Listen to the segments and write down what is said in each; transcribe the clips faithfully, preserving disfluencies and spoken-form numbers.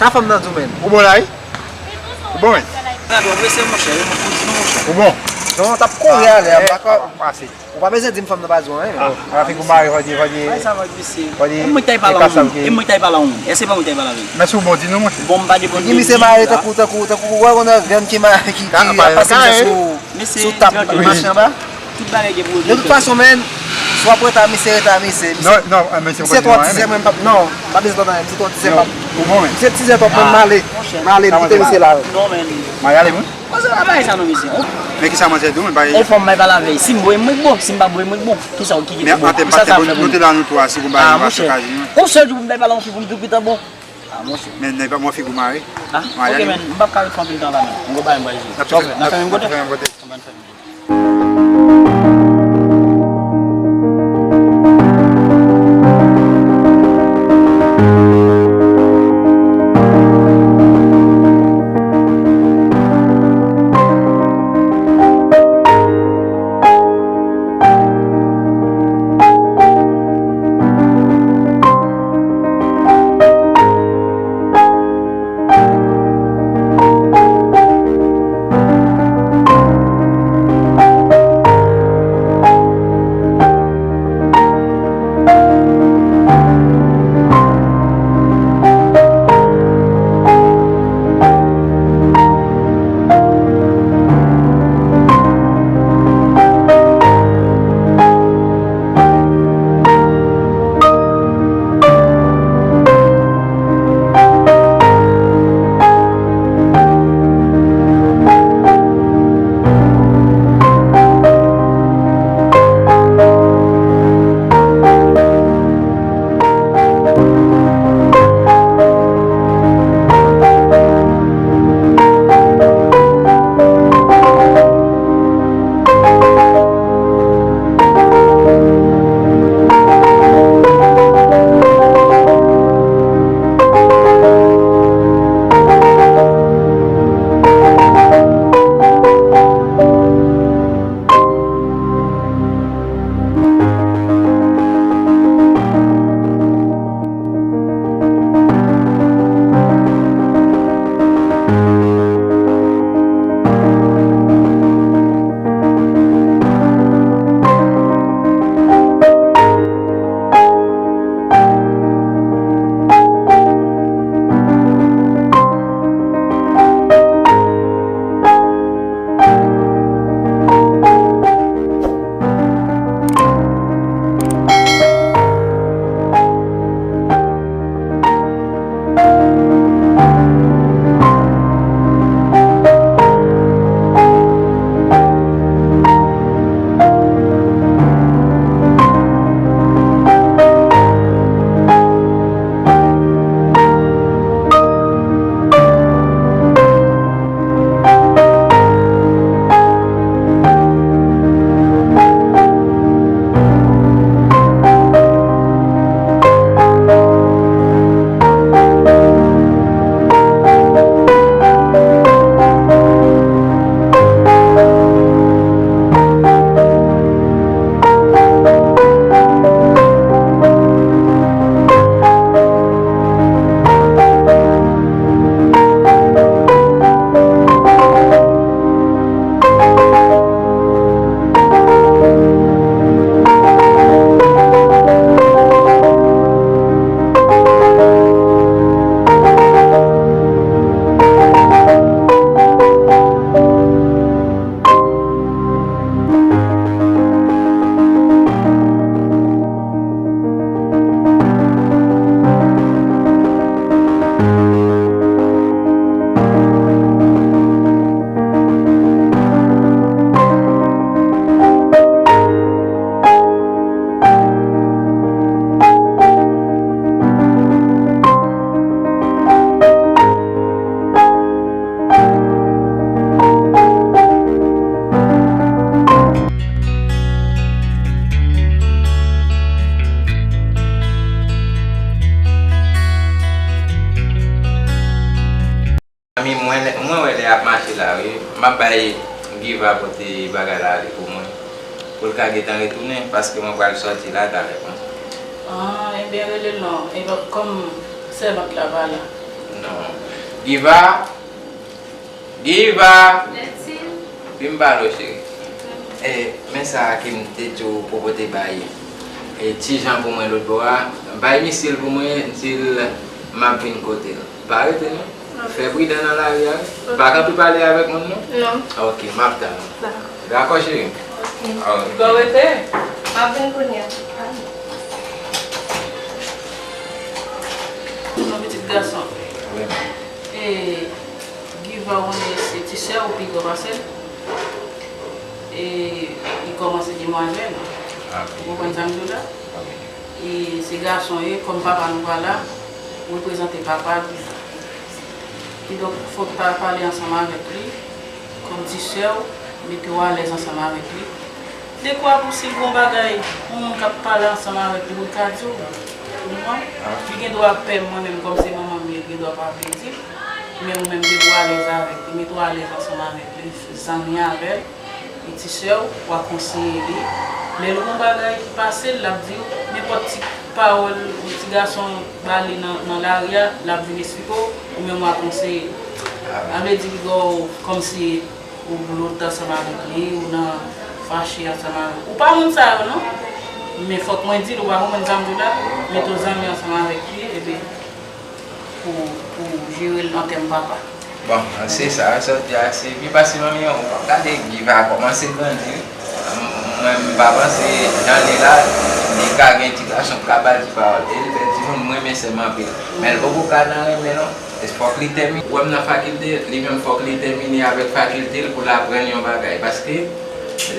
Sa fanm nan di w, menn. Ou bon la, wi? Ou bon, menn? Ou bon? Non, w t ap kouri alè a, m pa ka. Ou pa bezwen di m fanm nan pa di w anyen, menn. Ah, figi w mare, fò di, fò di, fò di. E mwen ki t al pale a yon moun. E mwen ki t al pale a yon moun. Èske se pa mwen ki t al pale avè l? Men si w bon, di nou, monchè. Bon, m pa depann de li. Figi misye mare tankou, tankou, tankou, ou wè yon vyann ki mare, ki, ki ap pase misye sou, sou tab. Mache anba. Tout bagay gen pou yo. De tout fason, menn, si w ap ret a misye, ret a misye. Non, non, men se. Misye twò tizè, mwen, m p ap, non, m pa bezwen tande anyen, misye twò tizè, m p ap. Ou bon, menn. Misye tizè twòp, menn, m ale. M ale, m kite misye la. Non, menn. M ale, mwen. Koze la bagay sa non, mesye. Men kisa manzè di w, men pa. On fanm bay pa lavèy. Si m voye mwen k bon, si m pa voye mwen k bon. Kisa ou ki ki bon? Kisa sa fè pou nou? Nou te la nou twa, si pou bay yon asokaj nou. On sèl jou pou m bay pale yon fi pou m di w pitan bon. Ah, monchè. Men nèg pa mwen figi w mare. Ah, ok, men m p ap ka ret fè anpil tan la, men. M gon bagay m pral jwe. Ok, n ap fè menm kote. N ap fè menm kote. Zanmi mwen, mwen wè lè y ap mache la, wi. M ap bay Giva pote bagay la ale pou mwen. Pou l ka gentan retounen, paske mwen pral sòti la talè konsa. Ah, ebyen, rele l non. E kòm sèvant la pa la. Non. Giva! Giva! Vin pale w, cheri. E, men sa a ke m te di w pou pote bay. E, Ti Jan pou mwen lòt bò a. Bay misye l pou mwen, di l m ap vin kote l. Pa rete non. Fè pridan nan lari a, wi. Pa kanpe pale avèk moun non. Non. Ok, m ap tann ou. Dakò. Dakò, cheri? Ok. Ok. Bon, rete. M ap vin kounye a. Yon pitit gason. Wi. E, Giva, ou konnen se ti sè w pi gran pase l. E, li kòmanse demwazèl. Ah, wi. Ou konprann sa m di w la? Ah, wi. E se gason ye, kòm papa nou pa la, reprezante papa l. Kidonk, fòk pa pale ansanm avèk li, kòm ti sè w, mete w alèz ansanm avèk li. Dekwa pou si l gon bagay, yon moun k ap pale ansanm avèk li, pou l ka di w, ou konprann? Li gen dwa pè m, mwen menm, kòm se manman m ye, l gen dwa pa vle di l, men ou menm, depi w alèz avèk li, mete w alèz ansanm avèk li, zanmi avè l. Li ti sè w, w a konseye li. Lè l gon bagay ki pase l, l ap di w, nenpòt ti pawòl yon ti gason ba li nan, nan lari a, l ap vin esplike w, ou menm w a konseye l. Sa vle di li ba w kòmsi ou blote ansanm avèk li, ou nan fache ansanm avèk li. Ou pa moun sa yo non. Men fòk mwen di l, ou pa konprann sa m di w la, mete w zanmi ansanm avèk li, epi pou, pou jere l nan tèm papa. Bon, se sa, sa w di a, se pi fasil manmi an, ou p ap gade Giva kòmanse grandi wi. Mwen, m pa panse jan l ye la, li ka gen ti gason k ka ba l ti pawòl. E li bèl timoun, m renmen sè m anpil. Men l poko ka nan renmen non. E fòk li tèmine. Ou wè m nan fakilte, li menm fòk li tèmine avèk fakilte l pou l aprann yon bagay. Paske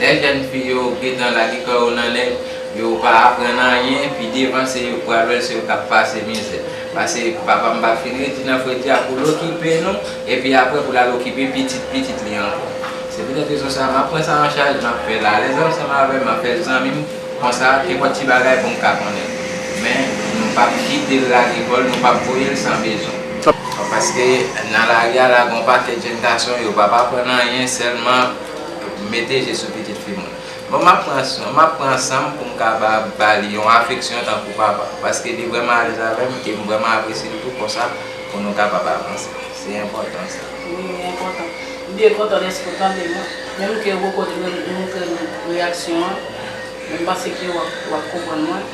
lè jèn fi yo gentan lage kò yo nan nèg, yo pa aprann anyen, pi devan se yo k pral wè l, se yo k ap pase mizè. Paske papa m pa fin redi nan fredi a pou l okipe nou, epi apre pou l al okipe pitit pitit li ankò. Se poutèt rezon sa a, m ap pran sa an chaj, m ap fè l alèz ansanm avè m, m ap fè l zanmi m, konsa, nenpòt ti bagay pou m ka konnen. Men, nou p ap kite l lage kò l, nou p ap voye l san bezwen. Paske nan lari a la, gen yon pakèt jèn gason, yo p ap aprann anyen, sèlman mete je sou pitit fi moun. Bon, m ap pran swen, m ap pran san m pou m ka ba, ba li yon afeksyon tankou papa, paske li vrèman alèz avè m, e m vrèman apresye l tou konsa, pou nou kapab avanse. Se enpòtan sa. Wi, li enpòtan. M byen kontan dèske w tande mwen. Menm ke w poko montre m reyaksyon an, men m panse ke w ap, w ap konprann mwen,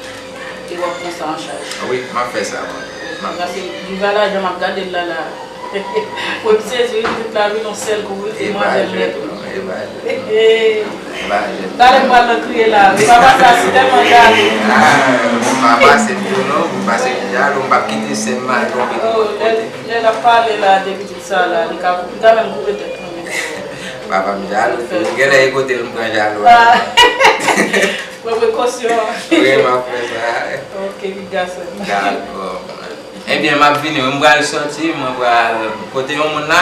e w ap pran sa an chaj. Wi, m ap fè sa, mwen. M ap... Paske Giva la, jan m ap gade l la, la, mwen m sezi, wi, tout la vin yon sèl kou, wi, demwazèl nèt, wi. E pa jèt non, e pa jèt non. Talè m pral nan kriye la, wi, papa sa si tèlman jalou. Ah, m pa pase m tou non, m pase m jalou, m p ap kite sè m mal tonbe nan kote. Lè l ap pale la, depi sa la, li ka, li ka menm koupe tèt mwen menm. Papa m jalou tou. Genlè e kote l m pran jalou a. Pran prekosyon. Wi, m ap fè sa. Ok, pitit gason m. Dakò. Ebyen, m ap vini wi, m pral sòti, mwen pral kote yon moun la,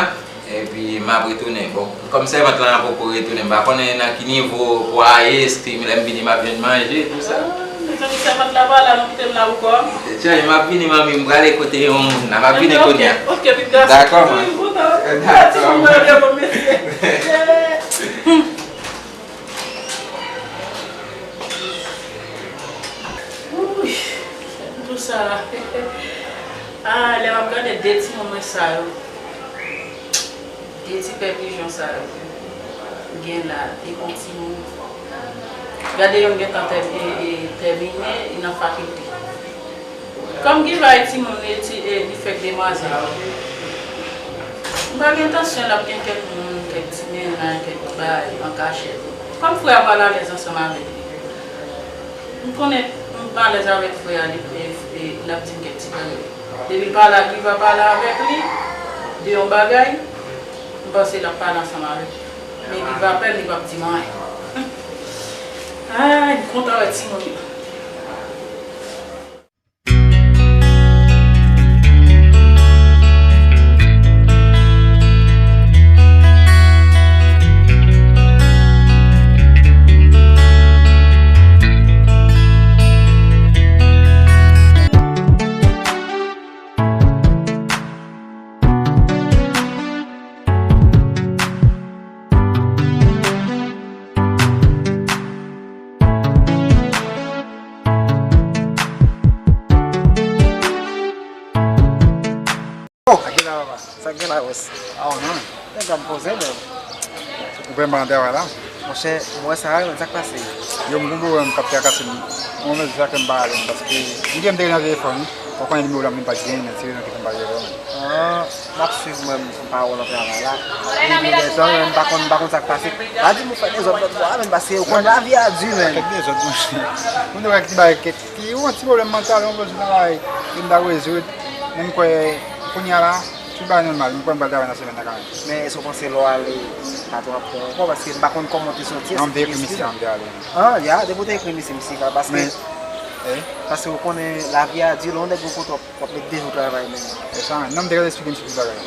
epi m ap retounen. Bon, kòm sèvant lan poko retounen, m pa konnen nan ki nivo pwa a ye, èske lè m vini m ap jwenn manje, tou sa. Mezanmi, sèvant la pa la, nou kite m la pou kò m. Chéri, m ap vini, manmi, m prale kote yon moun la, m ap vini kounye a. Ok, ok, pitit gason. Dakò, man. M kontan. Dakò, man. Ti moun mwen, bon mesye. Wouy, tou sa la. Ah, lè m ap gade de timoun mwen sa yo. De ti pè pijon sa yo gen la, de bon timoun. Gade yonn gentan tè-, e, e, tèmine, li nan fakilte. Kòm Giva e timoun, li ti, e, li fèk demwazèl. M pa gen entansyon l ap gen kèk moun, kèk ti mennaj, kèk bagay an kachèt. Kòm frè a pa al alèz ansanm avèk li. M konnen m pa alèz avèk frè a, li, e, e, l ap di m kèk ti bagay. Depi l pale ak Giva, pale avèk li de yon bagay, m panse l ap pale ansanm avèk li. Men Giva pè l, li p ap di m anyen. Ay, m kontan wè timoun yo. Sa k gen la, bòs? Ah, non. Nèg la m poze, men. Ou pè m pa nan travay la? Monchè, m wè sa, men sa k pase? Yo, m gon pwoblèm k ap trakase m. Mwen menm, sa fè m pa ale, paske m gen m te rele nan telefòn, wi. Ou konnen nimewo la, m pa t genyen, men se rezon ki fè m pa rele w, men. Ah, m ap swiv mwen, m pa wè w nan travay la. Depi lè tan, men m pa konn, m pa konn sa k pase. Pa di m ou fè dezòd lòt bò a, men paske ou konn lavi a di, men. Kèk dezòd, monchè. Moun yo kèk ti bagay, kèk Ki yon ti pwoblèm mantal, yon pwoblèm nan kay, ke m ta rezoud. Men m kwè, kounye a la, tout bagay nòmal. M kwè m pral travay nan semèn nan kanmenm. Men èske w panse lè w ale, pa twò ap pran ankò? Paske m pa konn kòman w te santi. Non, m te ekri misye, m te ale. Ah, ya, depi w te ekri misye, misye ka, paske, men, eh? Paske ou konnen lavi a di, lè yon nèg gon kote w ap, w ap met de jou travay, men. E sa, non, m te ka esplike misye tout bagay.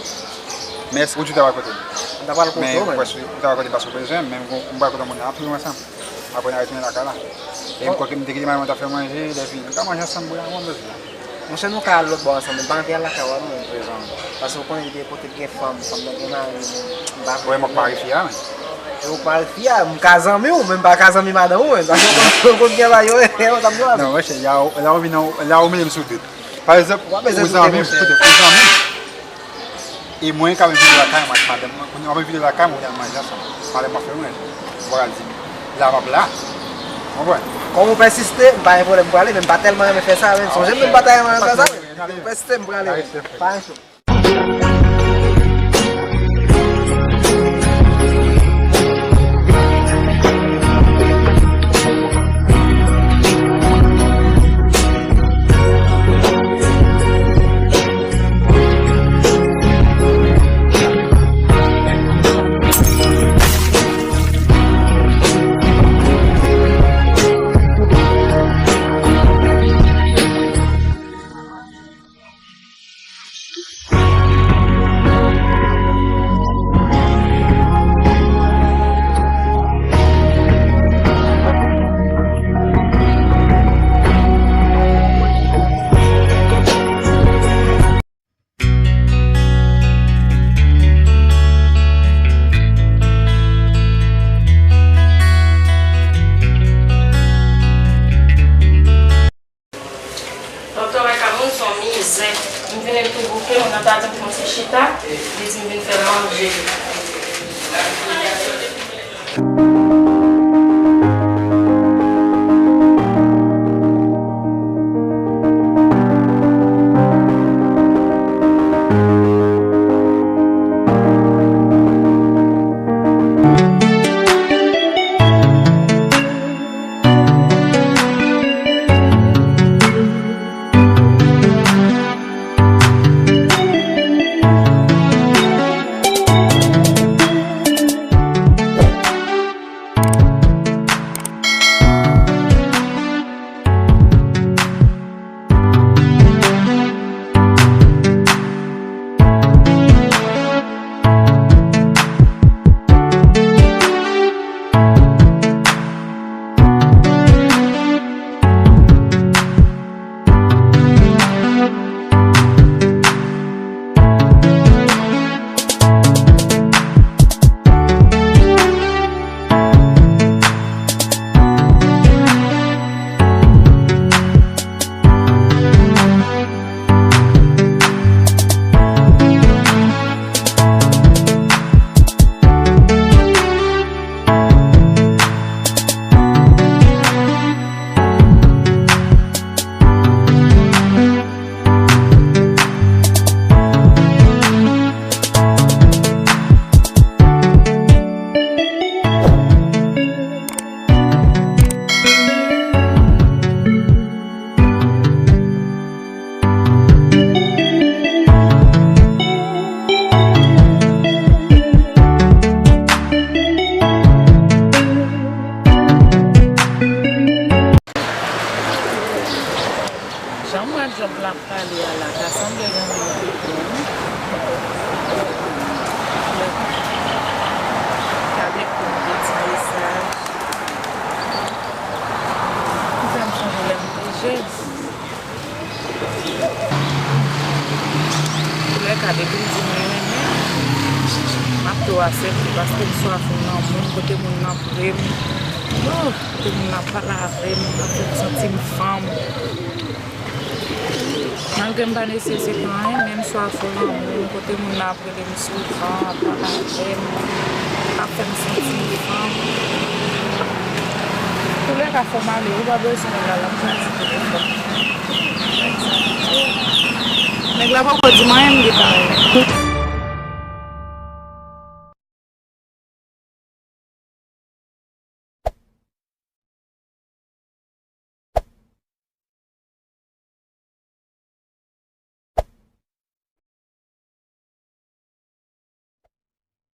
Men èske ou di w ta pral kote m? M ta pral kote w, men. Men ou pral kote m paske w bezwen m, men m pral kote w moun nan anpil ansanm. Apre n a retounen lakay la. E m kwè ke m te kite madanm mwen t ap fè manje, lè fini, nou ka manje ansanm, bwè yon bon bezwen. Monchè, nou ka al lòt bò ansanm, men m pa anvi al lakay ou a non, menm prezan. Paske ou konnen depi kote k gen fanm, fanm nan gen mari, men m pa vle. Ou wè m ak mari fi a, men. E ou k mari fi a, m ka zanmi w, men m pa ka zanmi madanm ou, men. Paske ou konn, ou konn gen bagay yo, yo t ap di w la. Non, monchè, la ou, la ou vin, la ou mete m sou dout. Pa egzanp, ou zanmi m, koute, ou zanmi m. E mwen ka vin vide lakay mwen ak madanm mwen. Kounye a m ap vide lakay mwen, kounye a n manje ansanm. Madanm mwen fè manje. Ou pa ka di m la m ap la. Ou konprann? Kòm ou pèsiste, m pa gen pwoblèm, m prale, men m pa tèlman renmen fè sa, men sonje m di m pa ta renmen fè sa, men ou pèsiste, m prale, men pa gen pwoblèm. Doktè Mike Cameron se yon mizè. M vin tou bouke, m nan tatou m fè yon ti chita, li di m vin fè manje. Jan m wè Job la ap pale a la, ta sanble gen moun ki bon. Gade pou m de ti mesaj. Ki fè m sonje lè m te jèn. Toulèka, depi m di mwen renmen, m ap tou aksepte paske m swaf yon lanmou, m kote moun nan pre m. Oh, kote moun nan pale avè m, nan fè m santi m fanm. Malgre m pa nesesite anyen, menm swa fò lanmou, kote moun nan ap rele m souvan, ap pale avè m, ap fè m santi m fanm. Toulèka, fò m ale, ou pa bezwen m la, la m chwazi telefòn. Nèg la poko di m anyen, m gen pa wè.